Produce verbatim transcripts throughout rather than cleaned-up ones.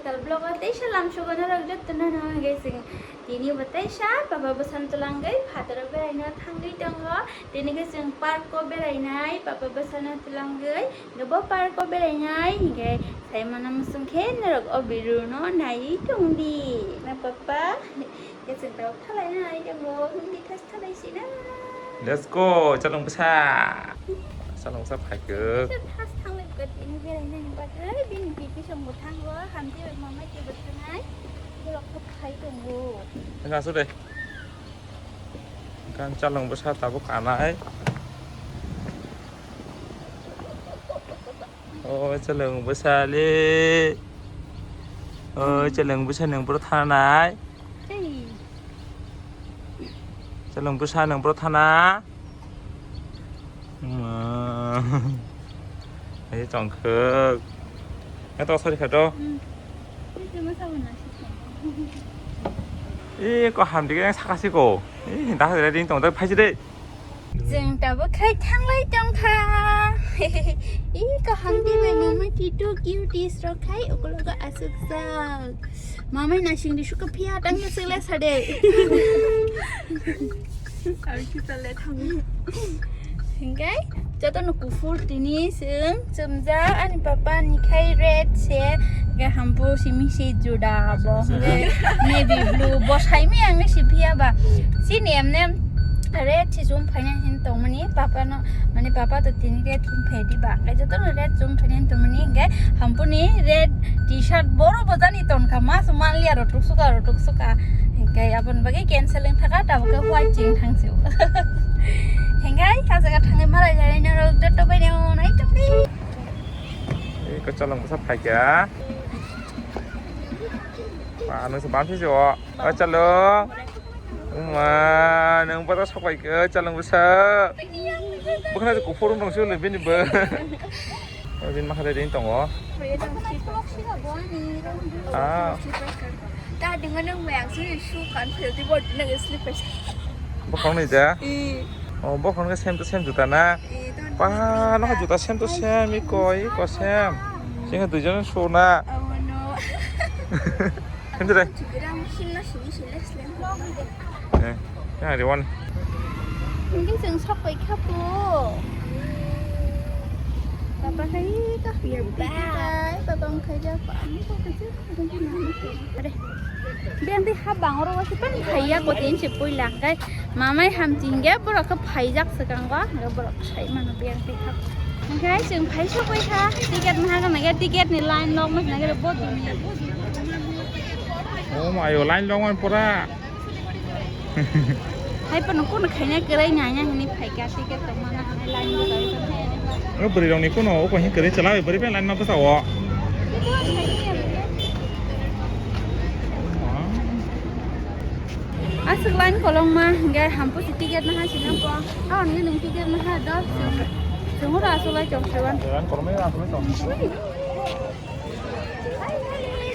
Tal vlog o teisa lamsugo norok jotono no hwnkhe chwng tini bo teisa baba bwsano twlangwi phataro beraina thangwi tongo. Tini khe chwng park o berainai baba bwsano twlangwi. Bo park o berainai hwnkhe saimano muchung khe norok o video no naiwi tongdi. Na papa? Khe chwng tabuk thalainai tongo, himdi thas thalai sina. Let's go, chalong bwsa. Chalong bwsa phaikhe. Thas thanglai khe tini berainani bagwi bini bibi song bo thango, hamti bai mama khe bo thangnai. Borok khe phai tongo. Wngkha asuk de. Kan chalong bwsa tabuk kanai. O chalong bwsa le. O chalong bwsa nwng boro thanai. Hey. Chalong bwsa nwng boro thana. Ma. Ai tongkhok. Ya to sorry khato. Hmm. Itu masa mana sih? Eh, ko hamdi yang sakasi ko. Eh, dah ready tong, tapi phaisi de. Chwng tabuk khai thanglai tongkha. Ih, kaham di bai mama titu cuties rok khai ukologo aswk jak. Mamai nasing di suka phiya tang ya sila sade. Kami kita le thang. Hingkai joto no kuphur tini chwng. Chumjak ani papa ni khai red se, hingke hampu simi se juda bo, hingke navy blue bo saimi ang si phiya ba. Chini emne red se chum phaina hin tongmani papa no, mane papa to tini red chum phai di ba, hingke joto no red chum phaina hin tongmani hingke hampu ni red t-shirt boro bo jani tongkha ma se manliya rotok suka rotok suka, hingke aboni bagwi cancel wng thaka tabuk khe white ching thang se. Hingke ha jaga thangwi malai jani norok joto bai no nai tongdi. Eko chalong bwsa phaikha. Ba, nung se bam se o. O chalong. Uma, nung bata sok phaikha, chalong bwsa. Bwkhana se kuphur rong se le bini bo. O din ma khade din tongo. Ah. Ta dingo nung mayang su su kan phil di bot nang slippers. Bokhong ni ja? I. Oh, bokhong ke same to same juta na? I, to. Pa, no juta same to same, iko, iko same. Sing duijon sona. Oh, no. Same to dai. Jibira machine na sini sini slam. Eh, ya, di wan. Mungkin sing sok pai khapo. Papa khai ka. You're back. Papa khai ja pa. Ani ko kaje. Are. Biyang twi hap bang oro wasi pani khaiya ko tin se puila hingke mamai hamching ge borok khe phaijak swkang go hingke borok sai mano biyang twi hap. Hingke chwng phai sogwi kha ticket maha gana ge ticket ni line log ma sina ge bo duni bo duni. Oh my, line log man pura. Hai pano kono khaina kwrwi nanya hwnwi phaikha, ticket tongmana hwnwi line bo tongwi tongkha. O bwrwi rokni kono oko hin kwrwi chwla bai bwrwi bai line ma bwsa o. Aswk line kolokma hwnkhe hampu si ticket naha sina po. Aoni nwng ticket naha do. Chwng oro aswk lai tong sewan. Line kolokma aswk lai tong.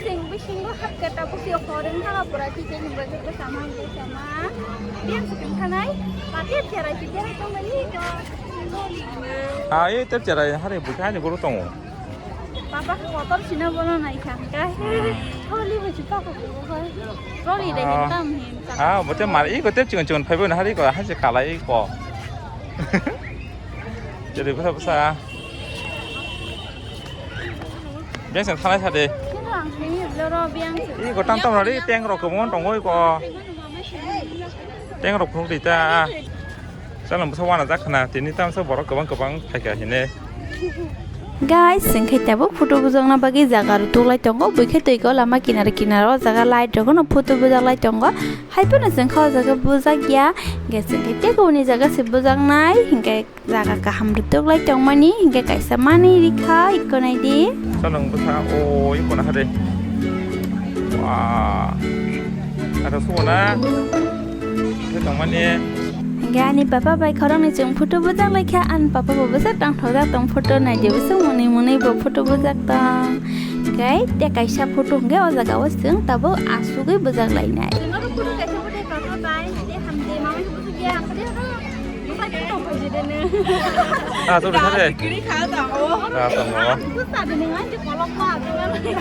Sing bisingo hapkhe tabuk si horeng thanga pura ticket ni bagwi bwsa ma hwnkhe sama. Biyang se tongkhanai. Mati cherai si cherai tongmani ko. Ah, e tep cherai hari bwkha ni guru tongo. Papa kotor sina bono nai kha hwnkhe. Tholi bo si papa ko hoi. Tholi de hin tam hin. Ah, bote mar i ko tep chikon chikon phaibo na hari ko ha se kalai ko. Jadi bwsa bwsa. Biyang se thanai sa de. Kino ang sini blo ro biyang se. I ko tam tam ri teng rok kwbangma tongo i ko. Teng rok phunuk di ta. Chalong bwsa wana jak khna tini tamsa borok kwbang kwbang phaikha hine. Guys, chwng khe tabuk photo bujokna bagwi jaga rw tuklai tongo, bwkhe twi ko lama kinaro kinaro o jaga light rok no photo bujak lai tongo, hai phano chwng kha o jaga bujak ya, hwnkhe chwng khe tei kubuni jaga se bujaknai, hwnkhe. Jaga kaham rw tuklai tongmani hwnkhe kaisa manwi rikha iko naidi. Chalong bwsa o iko naha de. Wah. Ada suko na. Iko tongmani. Hwnkhe ani papa bai khoroknwi chwng photo bujak laikha, ani papa bo bwsa tongthokjak tong photo naidi, bwsa mwnwi mwnwi bo photo bujak tong. Hwnkhe tei kaisa photo hwnkhe o jaga o chwng tabuk asugwi bujak lainai. Ah, sorry, sorry. Ah, tamo. Busa de nang aja kolok ma de.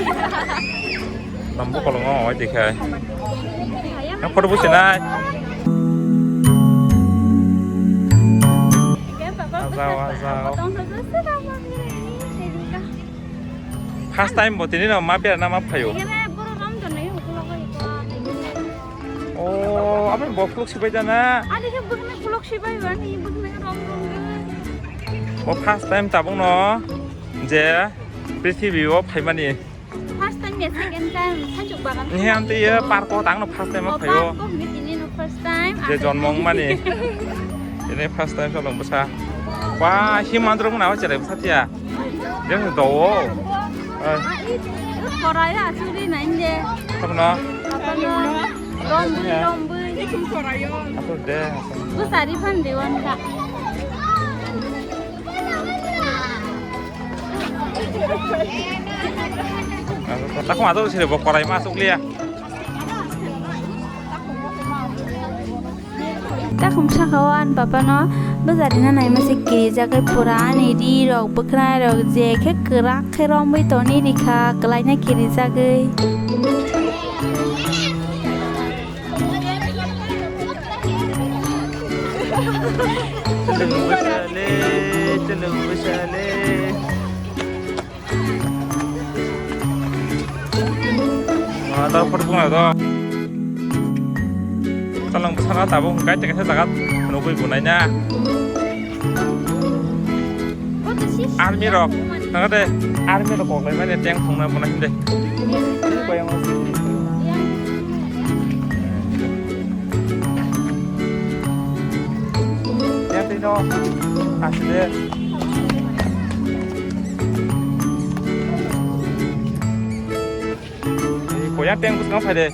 Tambo kolongo oi dikhai. Yang photo busi nai. Ajao, ajao. First time bo tini no ma bera na ma phayo. Oh, abang bo khuluk sibai jana. Ani khe bwkhwnwi khuluk sibai bani bwkhwnwi rom rom. Bo first time tabuk no je prithibi o phaimani. First time ya, second time, sanjuk bagan. Ni am te ye park o tang no first time o phayo. Park o ni tini no first time. Je jonmong mani. Ini first time solong bwsa. Ba, him mandro muna o chere bwsa tiya. Jeng do o. Korai asuri nai je. Kono? Kono? Rombui, rombui. Asur de. Bwsa ri phan de wan ka. Takuma to sire bo korai ma asuk liya. Takhum saka o ani papa no bwsarina naima se kirijak, pura ani ri rok bwkhwnai rok je khe kwrak khe romwi toni rikha kwlaina kirijagwi. Chwlwng bwsale, chwlwng bwsale. Ah, tabuk photo bung ado. Salang bwsana tabuk hwnkhe kaisa jaga nugwi bunai na. Army rok, nang de army rok kok lai mani tank thongna bunai hinde. Yang tino asli. Koya tank bwskango phai de.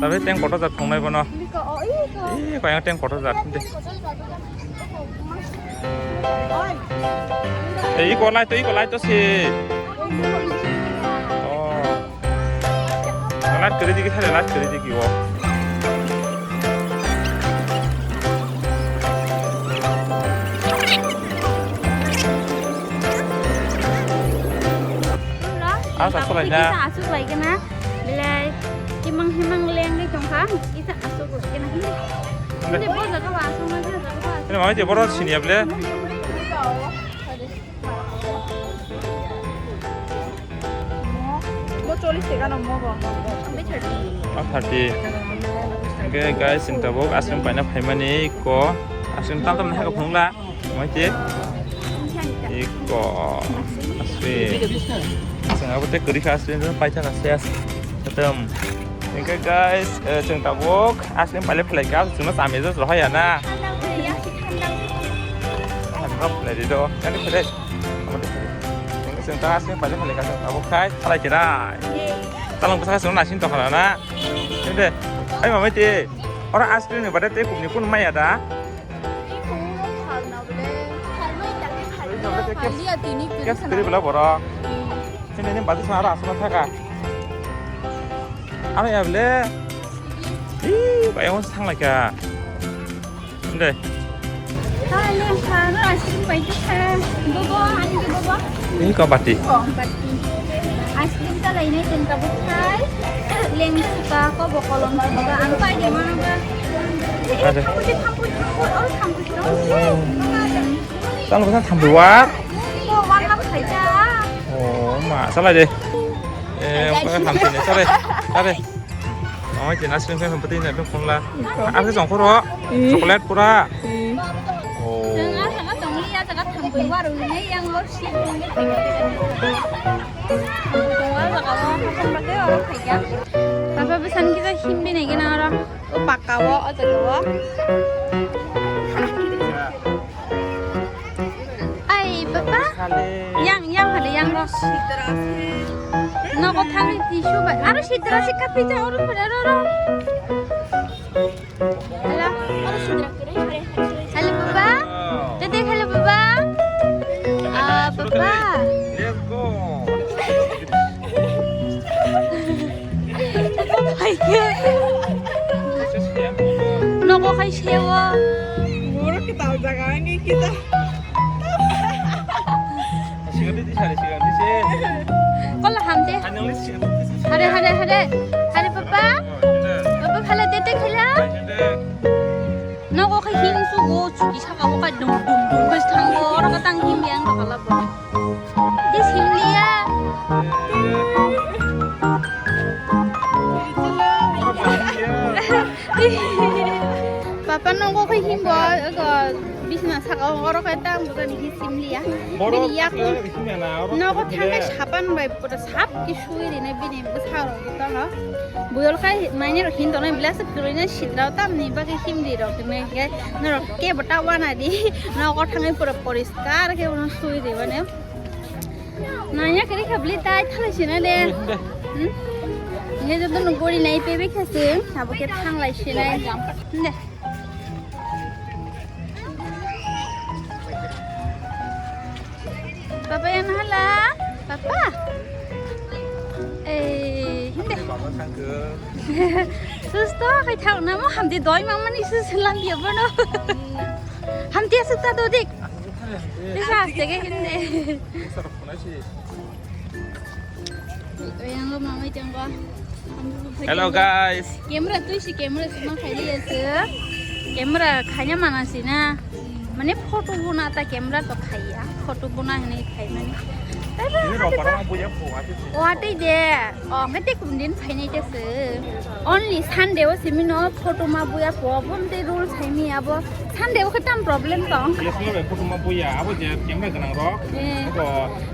Tabe teng kotor jat thongnai bono. Ih, kaya teng kotor jat de. Ei, iko lai to, iko lai to si. Oh. Light kiri digi thale, light kiri digi o. Ah, tak selai na. Asuk lai kena. Belai kimang himang leng ni tongkha, isa asuk kena hini. Ini bo jaga wa asuk na jaga wa. Ini mama je borok sini ya ble. Bo chollish taka no mo bo. Ambe thirty. Ah, thirty. Okay guys, sing tabuk aswng paina phaimani ko aswng tam tam na ha phungla. Maiti? Iko. Asri. Sengabo te kuri kha asri, paitha kha se. Ketem. Hingke guys, eh, chwng tabuk asri paile phalai kha, chwngno chami jo rohaya na. Thandao khe ya, thandao. Thandao phalai di do. Kani phalai. Hingke chwng ta asri paile phalai kha, chwng tabuk khai phalai khe nai. Talang bwsa chwngno naising tongkha na. Hinde. Ai mamai te. Ora asri ni bade te kubni kun maya da. Kes kiri bela borok. Sini ni baju sana aro asal thaka. Aro ya bele. Ih, bayang thang lagi ya. Deh. Hai, yang sana asal baik tu kan. Bobo, ani bobo. Ini kau bati. Kau bati. Ice cream ta lainai chwng tabuk khai. Leng suka ko bo kolom suka ang pai de ma ba. Ada. Thampui, thampui, thampui, oh, thampui, thampui. Tang bwsa thampui war. Ko wan ma khai ja. Oh, ma, salai de. Eh, ko thampui ne, salai. Salai. Oh, ice cream khe pati na dum khongla. Iko. Ang khe jongkhoro. Ih. Chocolate pura. Ih. Oh. Jang a jaga tongli ya jaga thampui waru ni yang lo si. Tongwal jaga o hasan bagwi oro khaikha. Papa bwsani kisa himbi nai gana oro. O pakka o, o jaga o. Ai, papa. Yang, yang hale, yang ro. Nogo thangwi tissue bai. Aro sitra si kapi ja oro phare ro ro. Hello. Hello, baba. Tete, hello, baba. Ah, baba. Let's go. Sewo. Borok khe tal jaga wngwi kisa. Sigaret di sari, sigaret di se. Kola hamde. Ani le sigaret di se. Hare, hare, hare. Hare, papa. Papa, khala, tete khala. Nogo khe him sugo, chuki saka o kai dum dum dum khe thango, oro khe tang him yang to khala bo. Di simliya. Papa nogo khe him bo, ego bisna saka o, oro khe tang bo ni him simliya. Bini yak nogo thangkhe sapan bai pura sap ki sui rina bini bwsa rok to no. Buyol khai maini rok hin tongnai, bilas kwrwino sidrao tamni bagwi himdi rok hinwi hwnkhe norok kebo ta wana di. Nogo thangwi pura poriskar khe bono sui di mane. Nanya kiri khabli tai thalai sina de. Hmm? Nge joto no gori nai pebe khasing, abo khe thanglai sinai. De. Papa yang hala, papa. Eh, hindi. Susto, kay tau na mo, hamdi doi mama ni susu lang dia bono. Hamdi asuk ta dodik. Bisa asik hindi. Yang lo mama yang gua. Hello guys. Camera tu si camera semua kali ya se. Camera kayaknya mana sih na? Mane photo buna ta camera to khaiya. Photo buna hini khai mane. Ini rok parang buya pho ati. O ati de. O ngate kundin phainai te se. Only Sunday o simi no photo ma buya pho. Bum te rules hai mi abo. Sunday o khe tam problem tong. Yes, no, photo ma buya. Abo je camera ganang rok. Eh. Abo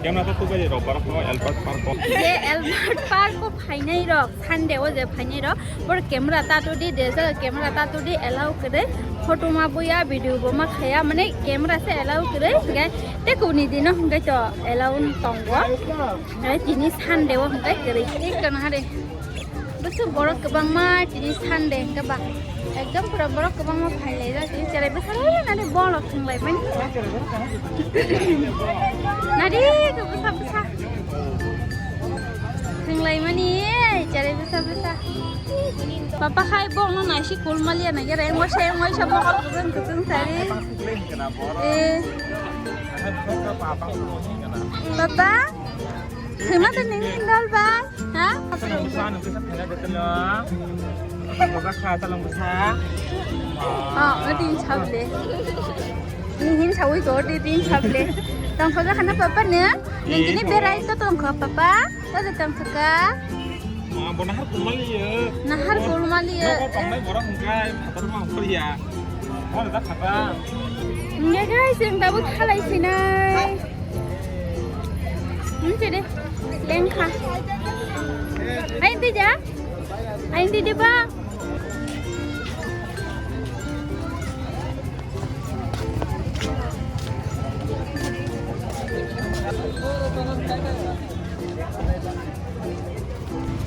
camera to tubai rok parang pho Albert Park ko. Je Albert Park ko phainai rok. Sunday o je phainai rok. Bor camera ta tu di, de jaga camera ta tu di, allow kwrwi. Photo ma buya, video bo ma khaya. Mane camera se allow kwrwi. Hingke te kuni dino hingke to allow tongo. Ai tini Sunday o hingke kwrwi. Tik kana hare. Busu borok kwbangma tini Sunday hingke ba. Ekdom pura borok kwbangma phailai jak tini cherai bwsarok nani bolok thwnglai mani. Nadi khe bwsa bwsa thwnglai mani cherai bwsa bwsa. Papa khai bokno naisi kul maliya nai gere engwaisa engwaisa mokol kwchwng kwchwng sari. Eh. Papa. Khema ta nini dol bai? Ha? Bwsa nung kisa phaina de teno. Bwsa kha ta lang bwsa. Oh, nini sable. Nini hin sawi ko de nini sable. Tong kho khana papa ne? Nini berai to tong kho papa. To de tong kho ka? Ma bo nahar kulmali ye. Nahar kulmali ye. Ko tongnai borok hungkai phatar ma hungkor ya. Mo da khata. Nge guys, yang tabuk halai sinai. Mungkin deh, lengkha. Ayo, Tija. Ayo, Tija, Bang.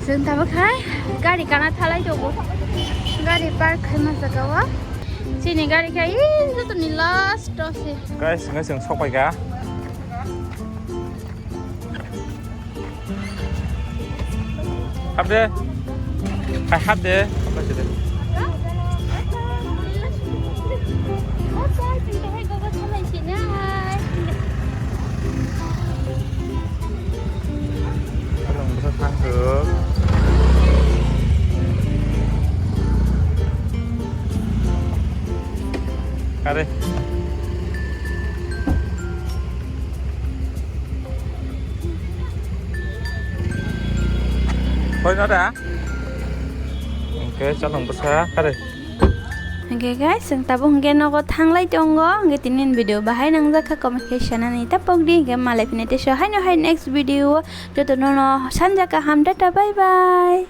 Chwng tabuk hai gari kana thalai tongo. Gari park khaima jaga o. Chini gari khe ee jotoni last o se. Guys, hingke chwng sok pai kha. Hap de. Hai hap de. Hap de. Tolong bwsa thang kho. Kare. Hoi no da? Hingke chalong bwsa kare. Hingke guys, chwng tabuk hingke nogo thanglai tongo. Hingke tini video bahai nangjak kha, comment khe sanani tapok di. Hingke malai phine teso haino hai next video. Joto nono sanja kaham, tata, bye bye.